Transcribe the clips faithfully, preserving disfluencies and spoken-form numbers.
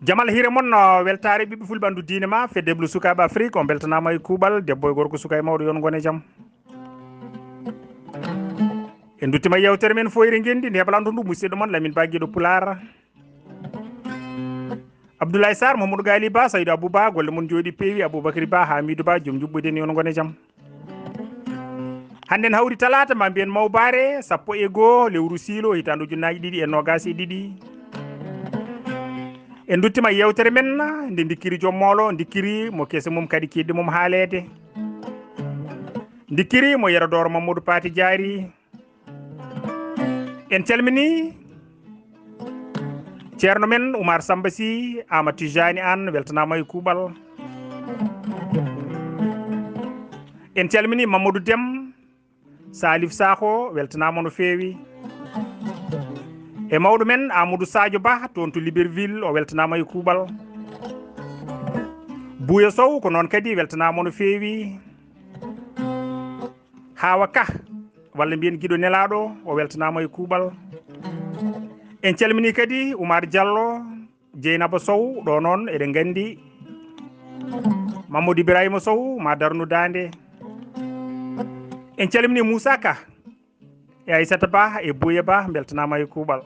Jamal hire mon, uh, weltaare ɓiɓɓe fulɓe, ɓandu diine ma, fedde blu sukaaɓe Afrique, on beltanaama e kuuɓal, debbo e gorko, suka e mawɗo, yon ngone jam. En nduttima yewtere men Fooyre Ngenndi, nde heɓalanto ndu musidɗo mon Lamin Ba, giɗo Pulaar. Abdoulaye Sarr, Mamadou Gali Ba, Saydou Abou Ba, golle mon jooɗi peewi, Aboubacry Ba, Hamidou Ba, joom juɓɓudi en, yon ngone jam. Hannde en hawri talaata, ma mbiyen mawbaare, sappo e goo lewru siilo, hitaande ujunnaaji ɗiɗi e noogaas e ɗiɗi. En nduttima yewtere men, nde ndikkiri joom moolo, ndikkiri mo kese mum kadi kiiɗɗe mum haaleede. Ndikkiri mo Yero Dooro Mamadou Paati Jaari. En calmini ceerno men Oumar Samba Sy, Ama Tijani Anne, weltanaama e kuuɓal. En calmini Mamadou Dem, Salif Sakho, weltanaama no feewi. E mawɗo men Amadou Sadio Ba, toon to Libreville, o weltanaama e kuuɓal. Buuya Sow, ko noon kadi, weltanaama no feewi. Hawa Ka, walla mbiyen giɗo nelaaɗo, o weltanaama e kuuɓal. En calmini kadi Oumar Diallo, Dieynaba Sow, ɗo noon eɗen nganndi Mamadou Ibrahima Sow, ma darnu daande. En calmini Moussa Ka, e Aissata Ba, e Bouye Ba, mbeltanaama e kuuɓal.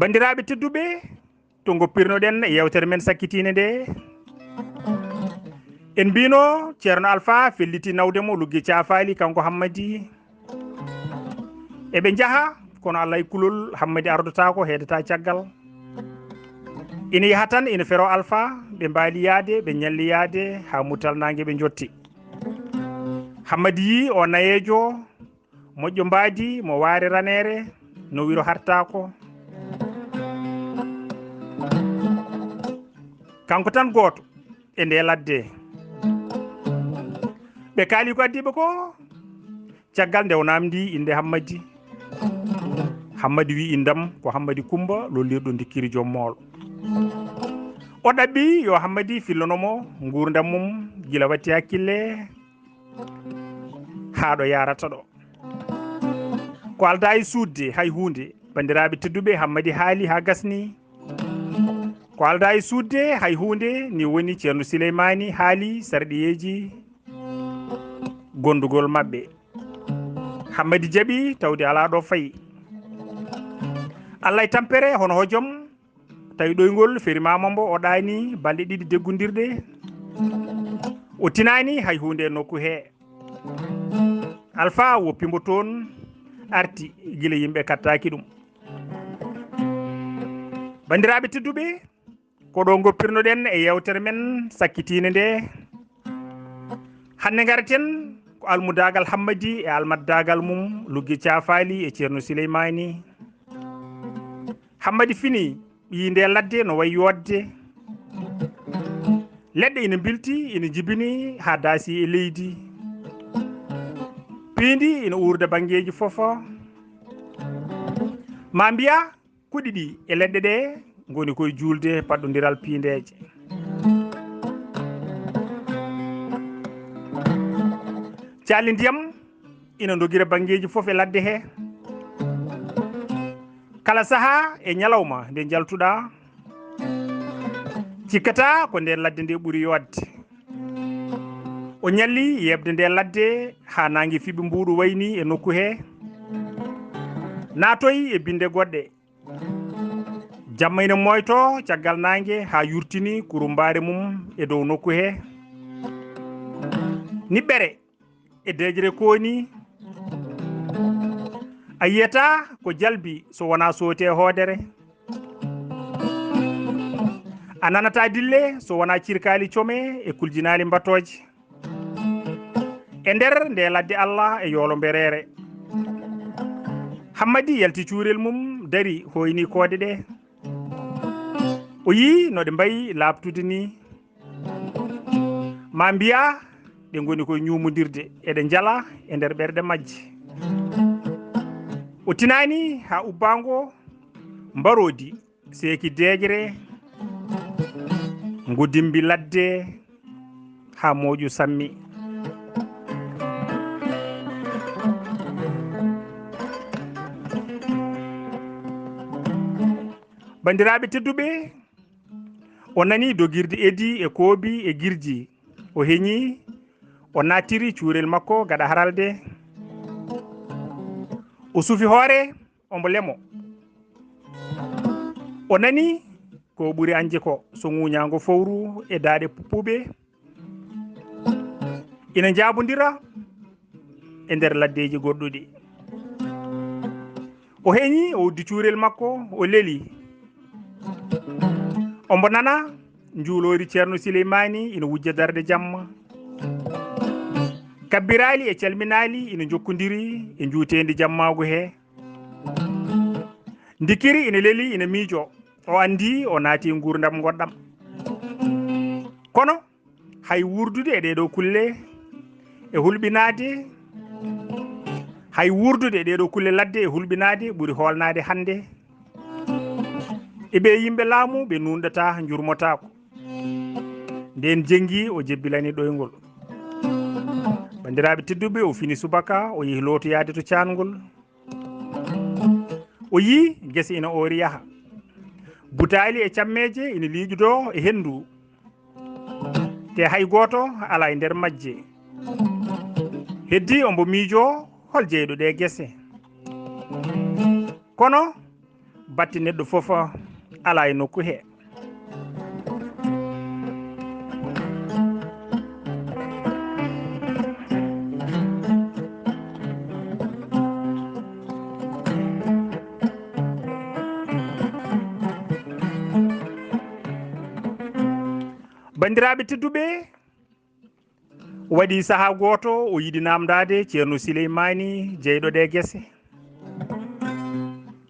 Banndiraaɓe tedduɓe, to ngoppirnoɗen e yewtere men sakkitiinde nde, en mbino Ceerno Alfa felliti nawde mo Lugge Caafaali, kanko Hammadi. Eɓe njaha, kono Alla e kulol, Hammadi ardotaako, heedata caggal. Ina yaha tan, ina fero Alfa, ɓe mbaali yaade, ɓe ñalli yaade, haa mutal naange ɓe njotti. Hammadi yii o nayeejo, moƴƴo mbaadi, mo waare raneere, no wiro hartaako. Kanko tan gooto e nde ladde. Ɓe kaali ko addi ɓe ko, caggal nde o naamndi innde Hammadi. Hammadi wi inndam ko Hammadi Kummba, lollirɗo ndikkiri joom moolo. O ɗaɓɓi yo Hammadi fillono mo nguurndam mum gila watti hakkille haa ɗo yaarata ɗo. Ko aldaa e suuɗde hay huunde, banndiraaɓe tedduɓe, Hammadi haali haa gasni. Ko aldaa e suuɗde hay huunde, ni woni Ceerno Sileymaani haali sarɗiyeeji gondugol maɓɓe. Hammadi jaɓi, tawde alaa ɗo fayi. Alla e tampere, hono hojom, tawi ɗoyngol feri maama mbo o ɗaani balɗe ɗiɗi deggondirɗe. O tinaani hay huunde e nokku he. Alfa woppi mbo toon, arti gila yimɓe kattaaki ɗum. Banndiraaɓe tedduɓe, ko ɗo ngoppirnoɗen e yewtere men sakkitiinde nde. Hannde ngareten ko almudaagal Hammadi e almaddaagal mum Lugge Caafaali e Ceerno Sileymaani. Hammadi fini, yii nde ladde no wayi yootde. Leɗɗe ina mbilti, ina njibini haa daasi e leydi. Piindi ina uurda banngeeji fof. Ma mbiya, kuɗi ɗi e leɗɗe ɗe ngoni koye juulde paɗɗondiral piindeeje. Calli ndiyam ina dogira banngeeji fof e ladde he. Kala sahaa e ñalawma nde njaltuɗaa, cikkata ko nden ladde nde ɓuri yootde. O ñalli yeɓde nde ladde haa naange fiɓi mbuuɗu wayni e nokku he. Naatoy e binde goɗɗe. Jamma ina moyto caggal naange haa yurtini kurumbaare mum e dow nokku he. Niɓɓere e deeƴre kooni. A yiyata ko jalbi so wonaa soote e hoodere. A nanata dille so wonaa cirkaali come e kuljinaali mbatooje. E nder nde ladde Allah e yoolo mbereere. Hammadi yalti cuurel mum, dari, hoyni koode ɗe. O yii no ɗe mbayi laaɓtude ni. Ma mbiya ɗe ngoni koye ñuumondirde, eɗe njala e nder ɓerɗe majje. O tinaani haa ubbaango mbaroodi seeki deeƴre, ngu dimbi ladde haa mooƴu sammi. Banndiraaɓe tedduɓe, o nani dogirdi edi e koobi e girji. O heñi, o nattiri cuurel makko gaɗa haralde. O sufi hoore, ombo lemo. O nani ko ɓuri anje ko so ŋuñaango fowru e daaɗe puɓɓuɓe ina njaabondira e nder laddeeji goɗɗuɗi. O heñi, o uddi cuurel makko, o leli. Ombo nana njuuloori Ceerno Sileymaani ina wujja darde jamma. Kabbiraali e calminaali ina njokkondiri e njuuteendi jammaagu he. Ndikiri ina leli, ina miijo. O anndi o naati nguurndam ngoɗɗam. Kono hay wuurdude e ɗeeɗo kulle e hulɓinaade, hay wuurdude e ɗeeɗo kulle ladde e hulɓinaade ɓuri hoolnaade hannde. E ɓe yimɓe laamu ɓe nuunɗata, njurmotaako. Nden jenngi, o jebbilani ɗoyngol. Banndiraaɓe tedduɓe, o fini subaka, o yehi lootoyaade to caangol. O yii gese ina oori yaha. Butaali e cammeeje ina liiƴudo e henndu. Te hay gooto alaa e nder majje. Heddi ombo miijo hol jeyɗo ɗe gese. Kono batte neɗɗo fof alaa e nokku he. Banndiraaɓe tedduɓe, waɗi sahaa gooto, o yiɗi naamndaade Ceerno Sileymaani, jeyɗo ɗe gese.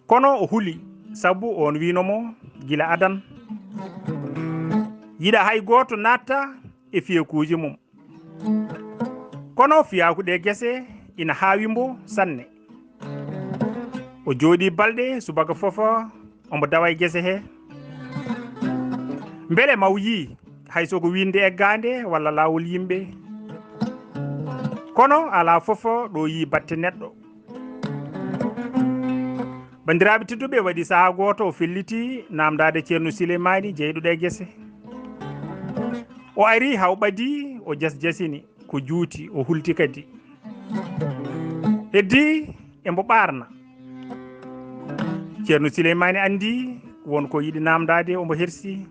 Kono o huli, sabu oon wiino mo gila adan, yiɗa hay gooto naatta e fiyekuuji mum. Kono fiyaaku ɗe gese ina haawi mbo sanne. O jooɗii balɗe, subaka fof ombo dawa e gese he. Mbele maw yii, hay so ko wiinde eggaande walla laawol yimɓe. Kono alaa fof ɗo yii batte neɗɗo. Banndiraaɓe tedduɓe, waɗi sahaa gooto o felliti naamndaade Ceerno Sileymaani, jeyɗo ɗe gese. O ari, haw ɓadii, o jasjasini. Ko juuti, o hulti kadi. Heddi embo ɓaarna. Ceerno Sileymaani anndi won ko yiɗi naamndaade, ombo hersi.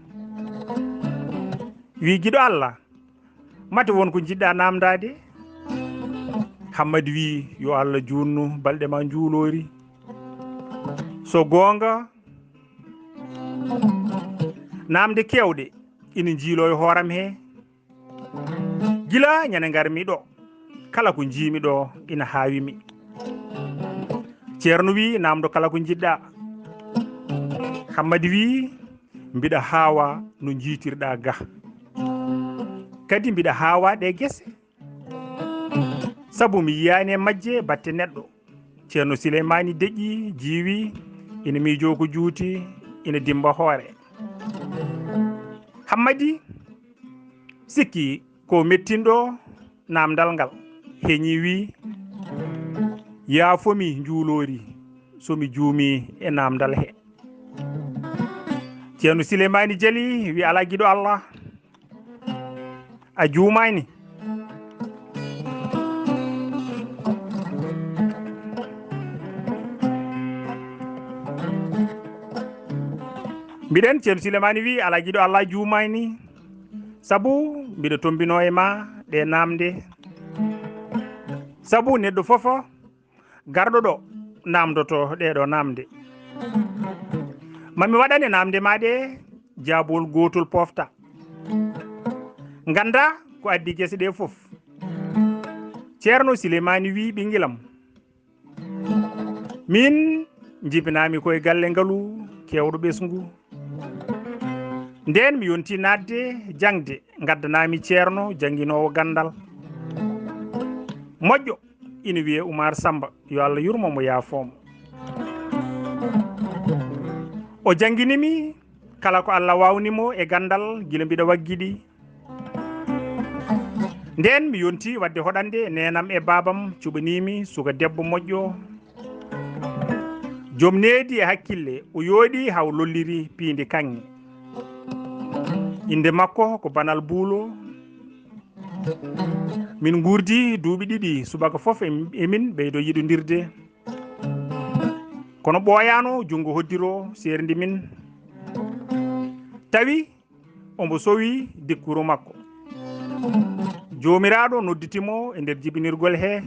Wi, "Giɗo Allah, mate won ko njiɗɗa naamndaade?" Hammadi wi, "Yo Allah juunnu balɗe ma njuuloori. So goonga, naamnde keewɗe ina njiiloo e hooram he. Gila ñande ngarmi ɗo, kala ko njiimi ɗo ina haawi mi." Ceerno wi, "Naamndo kala ko njiɗɗa." Hammadi wi, "Mbiɗa haawa no njiitirɗa ga. Kadi mbiɗa haawa ɗe gese. Sabu mi yiyaani e majje batte neɗɗo." Ceerno Sileymaani deƴƴi, jiiwi, ina miijoo ko juuti, ina dimmba hoore. Hammadi sikki ko mettinɗo naamndal ngal, heñi wi, "Yaafomi njuuloori so mi juumi e naamndal he." Ceerno Sileymaani jali wi, "Alaa, giɗo Allah, a juumaani." Mbiɗen, Ceerno Sileymaani wi, "Alaa, giɗo Allah, a juumaani. Sabu mbiɗa tombinoo e ma ɗe naamnde. Sabu neɗɗo fof garɗo ɗo naamndoto ɗeɗo naamnde. Mami waɗane naamnde ma ɗe jaabol gootol pofta. Ngannda ko addi gese ɗe fof." Ceerno Sileymaani wi, "Ɓinngilam, min njibinaami ko e galle ngalu keewɗo ɓesngu. Ndeen mi yonti naatde jaŋde, ngaddanaami ceerno jannginoowo ganndal moƴƴo, ina wiyee Umaar Sammba, yo Allah yurmo mo, yaafoo mo. O janngini mi kala ko Allah waawni mo e ganndal gila mbiɗa waggiɗi. Ndeen mi yonti waɗde hoɗande neenam e baabam, cuɓanii mi suka debbo moƴƴo, Joom needi e hakkille, o yooɗi haa o lolliri piindi kaŋŋe. Innde makko ko Banal Buulo. Min nguurdi duuɓi ɗiɗi, subaka fof e, e min ɓeydo yiɗondirde. Kono ɓooyaano junngo hoddiro seerndi min. Tawi omo sowi dikkuru makko. Joomiraaɗo nodditi mo e nder jibinirgol he,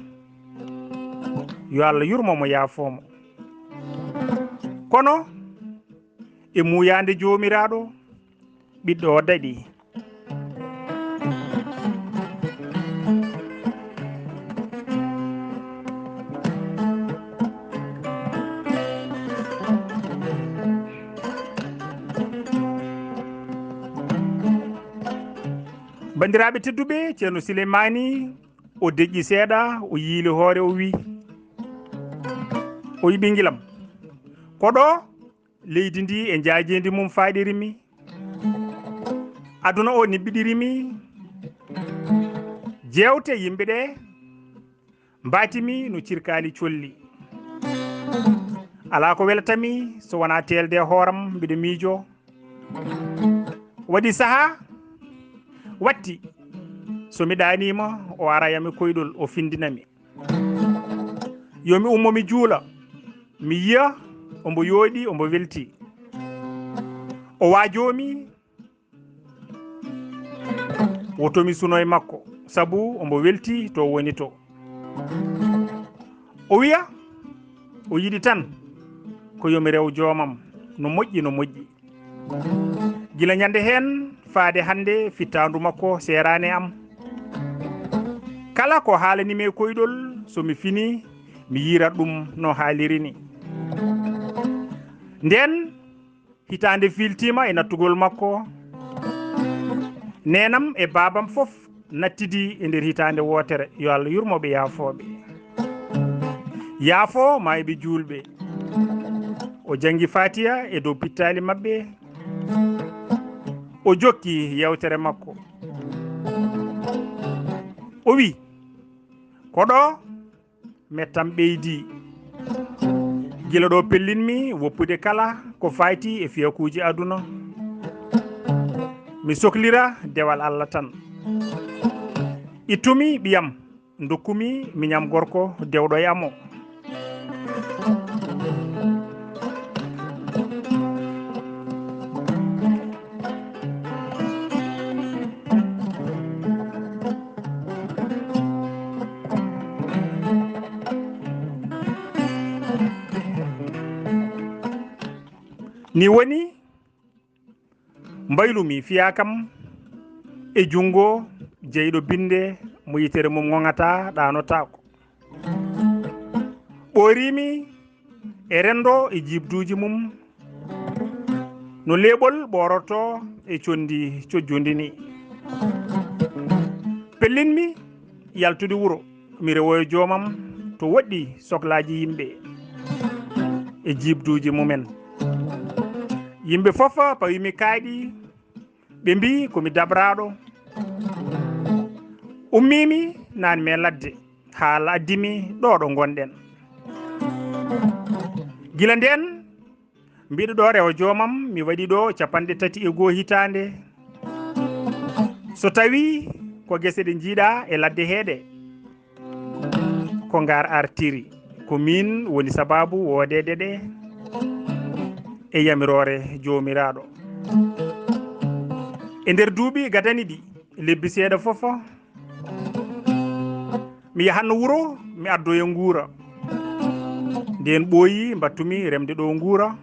yo Allah yurmo mo, yaafoo mo. Kono e muuyaande Joomiraaɗo, ɓiɗɗo o daɗi. Banndiraaɓe tedduɓe, Ceerno Sileymaani o deƴƴi seeɗa, o yiili hoore, o wi', o wi', "Ɓinngel am, ko ɗo leydi ndi e njaajeendi mum faaɗiri mi. Aduna o niɓɓiɗiri mi. Jeewte yimɓe ɗe mbaati mi no cirkaali colli. Alaa ko welata mi so wonaa teelde e hooram, mbiɗo miijo. Waɗi sahaa, watti, so mi ɗaaniima, o ara yami koyɗol, o findina mi. Yo mi ummo, mi juula, mi yiya ombo yooɗi, ombo welti. O waajoo mi, woto mi suno e makko, sabu ombo welti to woni to." O wiya, o yiɗi tan ko yo mi rew joomam, no moƴƴi, no moƴƴi. Gila ñande heen faade hannde, fittaandu makko seeraani e am. Kala ko haalani mi e koyɗol, so mi fini, mi yiirat ɗum no haaliri ni. Ndeen hitaande fiiltiima e nattugol makko. Neenam e baabam fof nattidi e nder hitaande wootere, yo Allah yurmo ɓe, yaafoo ɓe. Yaafoo maayɓe juulɓe. O janngi Faatiya e dow pittaali maɓɓe. O jokki yeewtere makko. O wi', "Ko ɗo mettam ɓeydi. Gila ɗo pellinmi woppude kala ko fayti e fiyakuuji aduna. Mi soklira dewal Allah tan. Ittumi ɓiyam, ndokkumi miñam gorko dewɗo e am o." Ni woni mbaylumi fiyaa kam e junngo jeyɗo binnde mo yitere mum ŋoŋataa, ɗaanotaako. Ɓoorimi e renndo e jiibduuji mum, no leeɓol ɓoorortoo e conndi cojjundi ni. Pellinmi yaltude wuro, mi rewoya joomam to woɗɗi soklaaji yimɓe e jiibduuji mumen. Yimɓe fof pawimi kaaɗi, ɓe mbii ko mi dabraaɗo. Ummiimi naan mi e ladde, haa Allah addi mi ɗo, ɗo ngonɗen. Gila ndeen, mbiɗo ɗo rewa joomam, mi waɗi ɗo capanɗe tati e goo hitaande. So tawii ko gese ɗe njiiɗaa e ladde heeɗe, ko ngaar artiri, ko miin woni sabaabu woodeede ɗe e yamiroore Joomiraaɗo. E nder duuɓi gadani ɗi, lebbi seeɗa fof, mi yahanno wuro, mi addoya nguura. Ndeen ɓooyi, mbattumi remde ɗo nguura.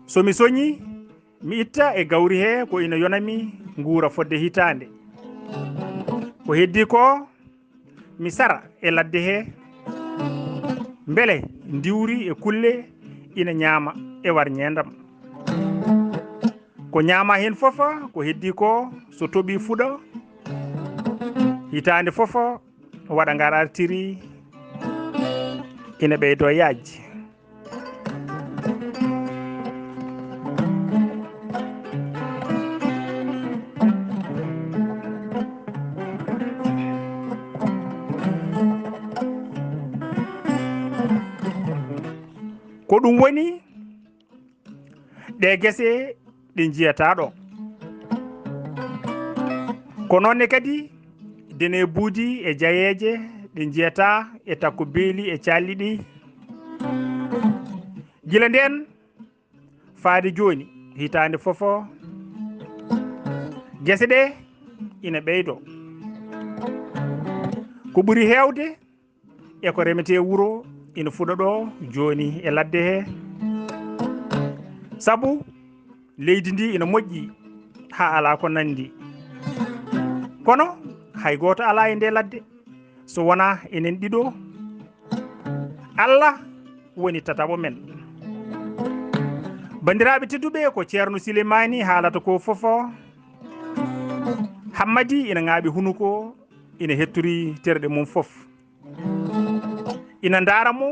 So mi soñi, mi itta e gawri he ko ina yonami nguura fodde hitaande. Ko heddi ko, mi sara e ladde he, mbele ndiwri e kulle ina ñaama e war ñeendam. Ko ñaama heen fof, ko heddi ko, so toɓi fuɗa, hitaande fof waɗa ngaar artiri, ina ɓeydo yaaj. Ɗum woni ɗe gese ɗe njiyataa ɗo. Ko noon ne kadi dene buudi e jayeeje ɗe njiyataa e takko beeli e calli ɗi. Gila ndeen faade jooni, hitaande fofo, gese ɗe ina ɓeydo. Ko ɓuri heewde e ko remetee wuro ina fuɗa ɗo jooni e ladde he. Sabu leydi ndi ina moƴƴi haa alaa ko nanndi. Kono hay gooto alaa e nde ladde so wonaa enen ɗiɗo. Allah woni tataɓo men. Banndiraaɓe tedduɓe, ko Ceerno Sileymaani haalata ko fofo. Hammadi ina ŋaaɓi hunuko, ina hettori terɗe mum fof. Ina ndaara mo,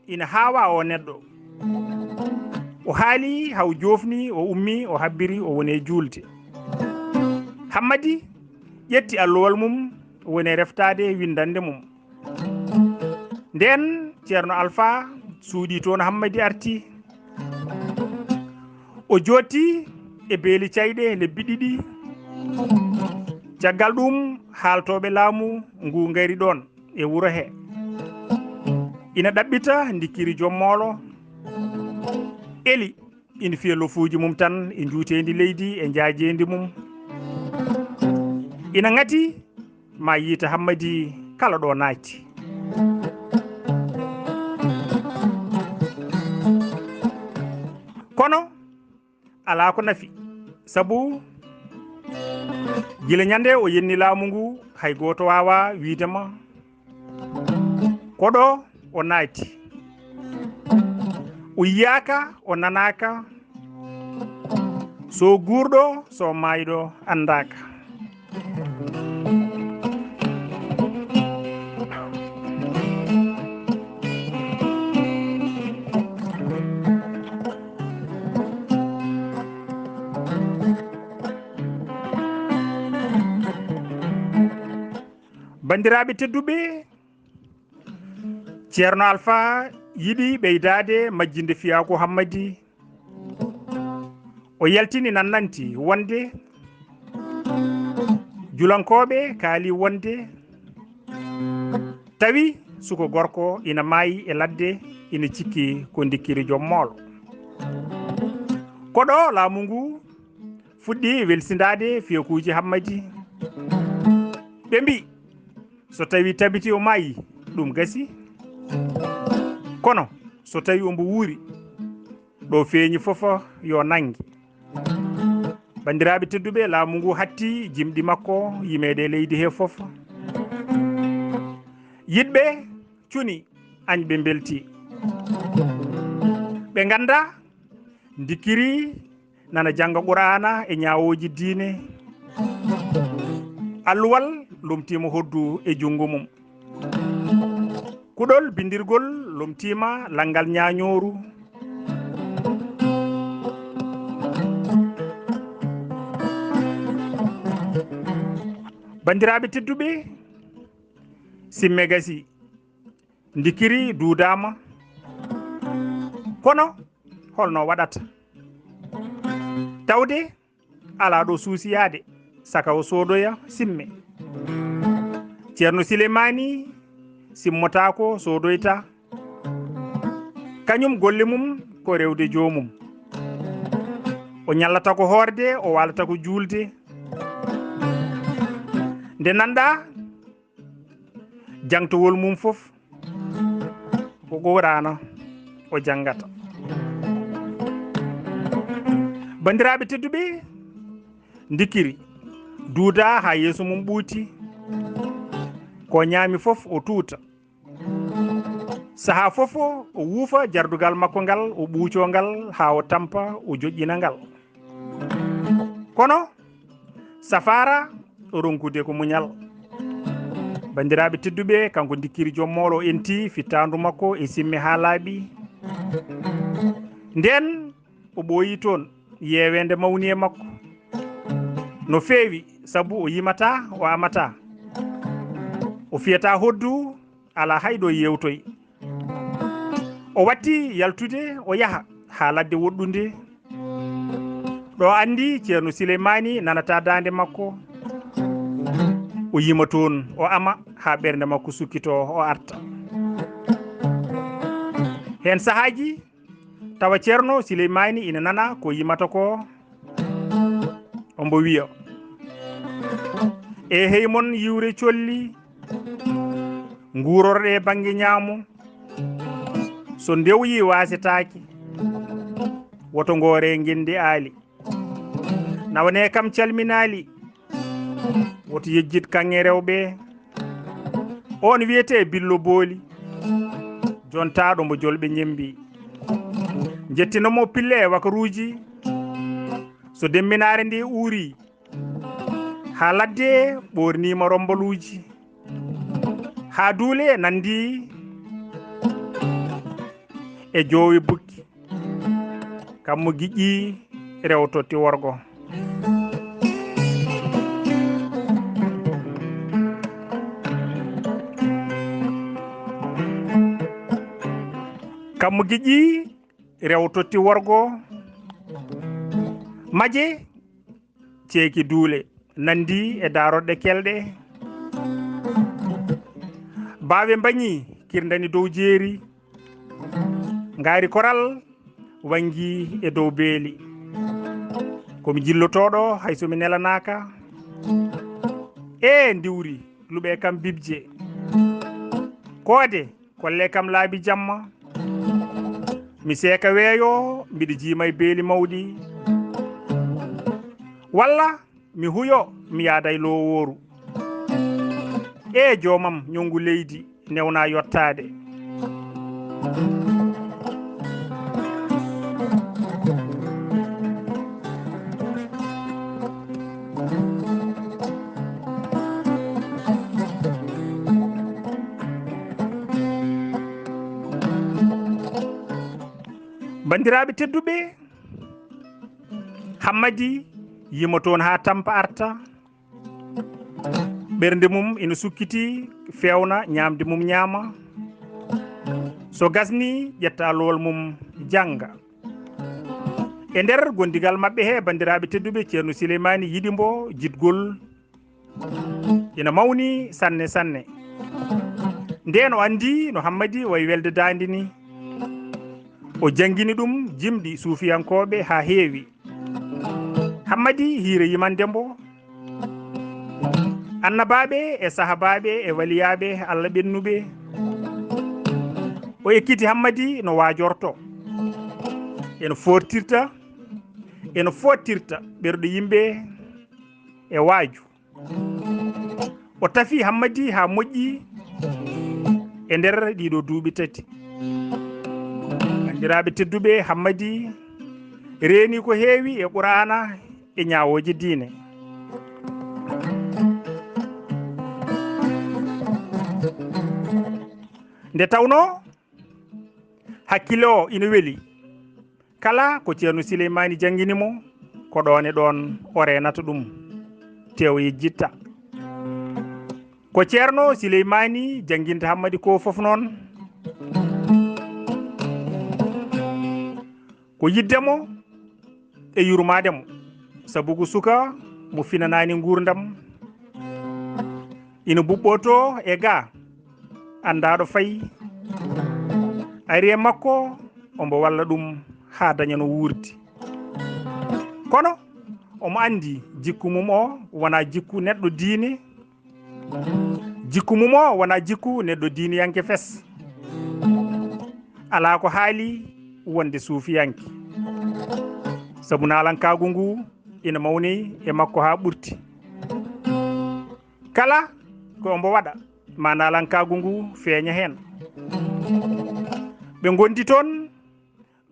ina haawa o neɗɗo. O haali, haw joofni, o ummi, o habbiri, o woni e juulde. Hammadi ƴetti alluwal mum, woni e reftaade winndannde mum. Ndeen Ceerno Alfa suuɗii toon, Hammadi arti. O jooɗti e beeli cayɗe lebbi ɗiɗi. Caggal ɗum, haaltooɓe laamu ngu ngari ɗoon e wuro he. Ina ɗaɓɓita ndikkiri Joom Moolo. Eli ina fiya lofuuji mum tan e njuuteendi leydi e njaajeendi mum. Ina ŋati ma yiita Hammadi kala ɗo naati. Kono alaa ko nafi, sabu gila ñande o yenni laamu ngu, hay gooto waawaa wiyde ma ko ɗo o naati. O yiyaaka, o nanaaka, so guurɗo, so maayɗo anndaaka. Banndiraaɓe tedduɓe, Ceerno Alfa yiɗi ɓeydaade majjinde fiyaaku Hammadi. O yaltini nannanti wonde julankooɓe kaali wonde tawi suko gorko ina maayi e ladde, ina cikki ko ndikkiri Joom Moolo. Ko ɗo laamu ngu fuɗɗi welsindaade fiyakuuji Hammadi. Ɓe mbi, so tawi tabiti o maayi, ɗum gasi. Kono so tawi ombo wuuri, ɗo feeñi fof yo nannge. Banndiraaɓe tedduɓe, laamu ngu hatti jimɗi makko yimeede e leydi he fof. Yiɗɓe cuni, añɓe mbelti. Ɓe ngannda ndikkiri nana jannga Quraana e ñaawooji diine. Alluwal lomtiima hoddu e junngo mum. Kuɗol binndirgol lomtiima lanngal ñaañooru. Banndiraaɓe tedduɓe, simme gasi, ndikkiri duudaama. Kono holno waɗata? Tawde alaa ɗo suusiyaade, saka o soodoya simme. Ceerno Sileymaani simmotaako, soodoyta. Kañum golle mum ko rewde joomum. O ñallata ko hoorde, o waalata ko juulde. Nde nanɗa jangtowol mum fof ko Quraana o janngata. Banndiraaɓe tedduɓe, ndikkiri duuda haa yeeso mum ɓuuti. Ko ñaami fof o tuuta. Sahaa fof o wuufa jardugal makko ngal, o ɓuuco ngal haa o tampa, o joƴƴina ngal. Kono safaara ronkude ko muñal. Banndiraaɓe tedduɓe, kanko ndikkiri Joom Moolo o enti fittaandu makko e simme haa laaɓi. Ndeen o ɓooyi toon, yeeweende mawni e makko. No feewi, sabu o yimataa, o amataa. O fiyataa hoddu, alaa hay ɗo yeewtoy. O watti yaltude, o yaha haa ladde woɗɗunde. Ɗo anndi Ceerno Sileymaani nanata daande makko. O yima toon, o ama haa ɓernde makko sukkitoo, o arta. Heen sahaaji, tawa Ceerno Sileymaani ina nana ko yimata ko, ombo wiya: "E hey mon yiwre colli, nguurorɗe bannge ñaamo, so ndewyi waasetaake, woto ngoore ngenndi aali. Nawane kam calminaali, woto yejjit kaŋŋe rewɓe." On wiyetee Billo Booli, jontaaɗo mo jolɓe ñembi. Njettina mo pille e wakaruuji, so demminaare nde uuri, haa ladde ɓoorniima rombaluuji, haa duule nanndi e joowi bukki. Kammu giƴƴi rewtotti worgo. Kammu giƴƴi rewtotti worgo. Maje ceeki duule, nanndi e daarorɗe kelɗe. Baawe mbañi, kirndani dow jeeri. Ngaari koral wanngi e dow beeli. Ko mi jillotooɗo, hay so mi nelanaaka. E ndiwri, luɓe kam bibje. Koode, kolle kam laabi jamma. Mi seeka weeyo, mbiɗo jiima e beeli mawɗi. Walla mi huyo, mi yaada e lowooru. E joomam, ñonngu leydi newna yottaade. Banndiraaɓe tedduɓe, Hammadi yima toon haa tampa arta. Ɓernde mum ina sukkiti, feewna, ñaamde mum ñaama. So gasni, ƴetta lowal mum jannga. E nder gondigal maɓɓe he, banndiraaɓe tedduɓe, Ceerno Sileymaani yiɗi mbo jiɗgol ina mawni sanne sanne. Ndeen o anndi no Hammadi wayi welde daande ni. O janngini ɗum jimɗi suufiyankooɓe haa heewi. Hammadi hiire yimande mbo annabaaɓe e sahabaaɓe e waliyaaɓe Allah ɓennuɓe. O ekkiti Hammadi no waajorto, eno fooɗtirta, eno fooɗtirta ɓerɗe yimɓe e waaju. O tafi Hammadi haa moƴƴi e nder ɗiɗo duuɓi tati. Banndiraaɓe tedduɓe, Hammadi reeni ko heewi e Qur'aana e ñaawooje diine. Nde tawnoo hakkille o ina weli, kala ko Ceerno Sileymaani janngini mo, ko ɗoon e ɗoon o reenata ɗum, te o yejjitta. Ko Ceerno Sileymaani jannginta Hammadi ko fof noon, ko yiɗde mo e yurmaade mo, sabu ko suka mo finanaani nguurndam, ina buɓɓoto e ga, anndaa ɗo fayi, ari e makko, ombo walla ɗum haa daña no wuurdi. Kono omo anndi jikku mum o wonaa jikku neɗɗo diine, jikku mum o wonaa jikku neɗɗo diiniyanke fes. Alaa ko haali wonde suufiyanke, sabu naalankaagu ngu ina mawni e makko haa ɓurti. Kala ko ombo waɗa, ma naalankaagu ngu feeña heen. Ɓe ngondi toon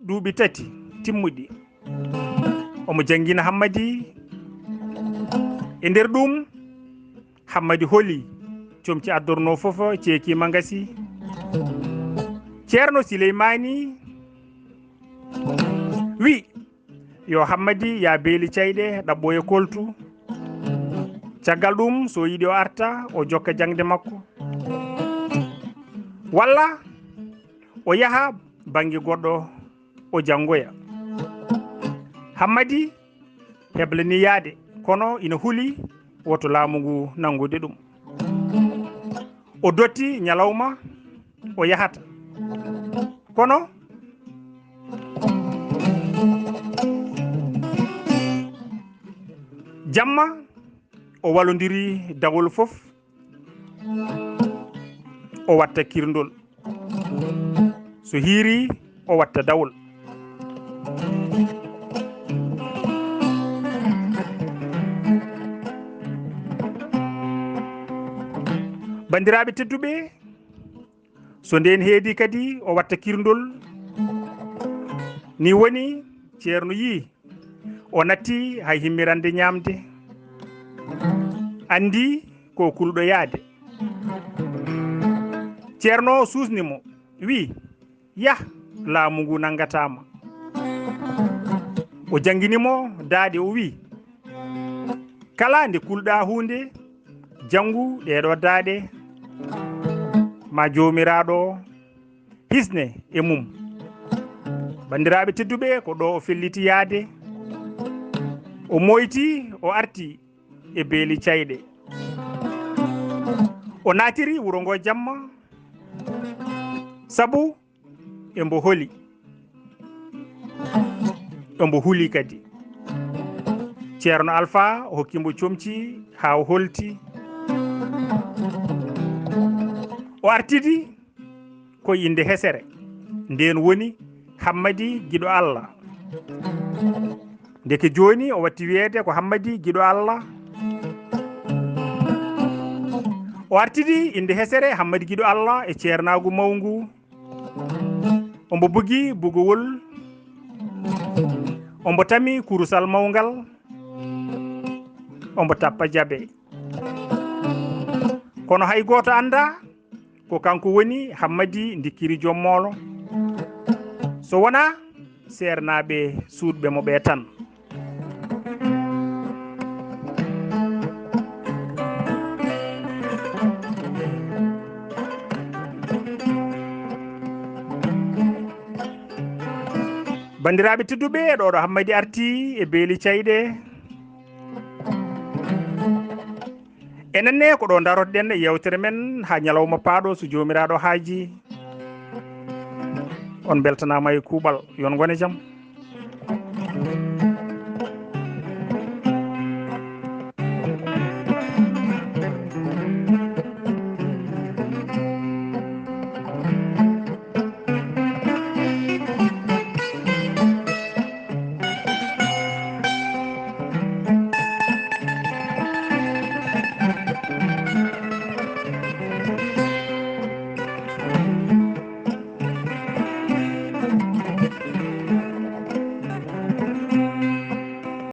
duuɓi tati timmuɗi. Omo janngina Hammadi. E nder ɗum, Hammadi holi comci addorno fof, ceekiima ngasi. Ceerno Sileymaani wi: "Yo Hammadi, ya beeli cayɗe, ɗaɓɓo e koltu. Caggal ɗum, so yiɗi o arta, o jokka jaŋde makko. Walla o yaha bannge goɗɗo, o janngoya. Hammadi heblanii yahde, kono ina huli woto laamu ngu nanngude ɗum. O dotti ñalawma o yahata. Kono jamma o walondiri dawol fof, o watta kirndol. So hiiri, o watta dawol. Banndiraaɓe tedduɓe, so ndeen heedi kadi, o watta kirndol. Ni woni, Ceerno yii, o natti hay himmirande ñaamde. Anndi ko kulɗo yaade. Ceerno suusni mo, wii, "Yah, laamu ngu nanngataa ma." O janngini mo daaɗe, o wii, "Kala nde kulɗaa huunde, janngu ɗeeɗoo daaɗe, ma Joomiraaɗo hisne e mum." Banndiraaɓe tedduɓe, ko ɗo o felliti yahde. O mooyti, o arti e beeli cayɗe. O naatiri wuro ngo jamma, sabu embo holi, embo huli kadi. Ceerno Alfa o hokki mbo comci haa o holti. O artidi ko innde hesere, ndeen woni Hammadi Giɗo Allah. Ndeke jooni o watti wiyeede ko Hammadi Giɗo Allah. O artidi innde hesere Hammadi Giɗo Allah e ceernaagu mawngu. Ombo bugi bugowol. Ombo tami kurusal mawngal. Ombo tappa jabe. Kono hay gooto anndaa ko kanko woni Hammadi Ndikkiri Joom Moolo, so wonaa seernaaɓe suuɗɓe mo ɓe tan. Banndiraaɓe tedduɓe, ɗo ɗo Hammadi arti e beeli cayɗe. Enen ne ko ɗo daroɗen e yewtere men haa ñalawma paaɗo, so Joomiraaɗo haaji. On mbeltanaama e kuuɓal, yon ngone jam.